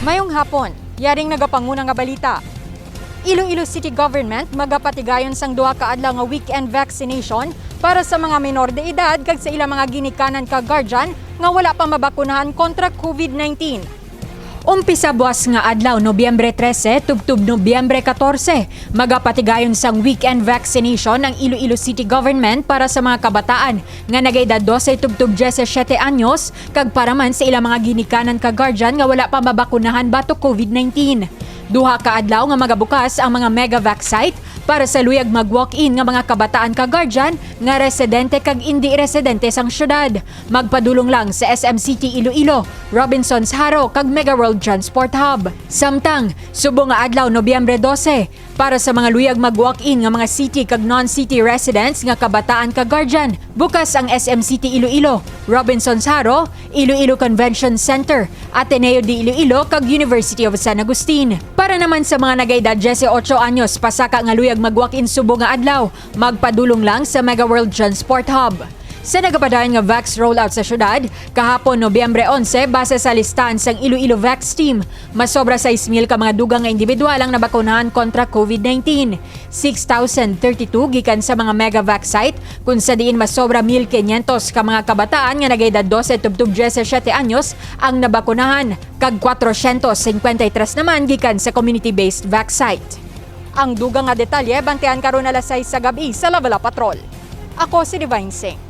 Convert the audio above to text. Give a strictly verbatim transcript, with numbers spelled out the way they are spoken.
Mayong hapon, yaring nagapanguna nga balita. Iloilo City Government magapatigayon sang duha ka adlaw nga weekend vaccination para sa mga menor de edad kag sa ilang mga ginikanan ka guardian nga wala pa mabakunahan kontra COVID nineteen. Umpisa buwas nga adlaw, Nobyembre trese, tubtob Nobyembre katorse, magapatigayon sang weekend vaccination ang Iloilo City Government para sa mga kabataan nga nagaedad dose tubtob diyesisiyete anyos kag para man sa ilang mga ginikanan ka guardian nga wala pa mabakunahan batok COVID nineteen. Duha ka adlaw nga magabukas ang mga Megavac site para sa luyag mag-walk-in nga mga kabataan ka guardian nga residente kag indi residente sang syudad. Magpadulong lang sa S M City Iloilo, Robinsons Jaro, kag Mega World Transport Hub. Samtang, subong nga adlaw, Nobyembre dose, para sa mga luyag mag-walk-in nga mga city kag non-city residents nga kabataan kag guardian, bukas ang S M City Iloilo, Robinsons Jaro, Iloilo Convention Center, Ateneo de Iloilo, kag University of San Agustin. Para naman sa mga nagaedad diyesotso anyos pasaka nga luyag mag-walk-in subong nga adlaw, magpadulong lang sa Mega World Transport Hub. Sa nagapadayon nga vax rollout sa syudad, kahapon, Nobyembre onse, base sa listahan sang Iloilo Vax Team, mas sobra sais mil ka mga dugang nga individual ang nabakunahan kontra COVID nineteen. Six thousand thirty-two gikan sa mga Megavax site, kun sa diin mas sobra mil kinyentos ka mga kabataan nga nagaedad dose tubtob diyesisiyete anyos ang nabakunahan, kag kwatrosyentos singkwenta y tres naman gikan sa community-based vax site. Ang dugang nga detalye, bantian karon alas sais sa gab-i sa Lavela Patrol. Ako si Divine Singh.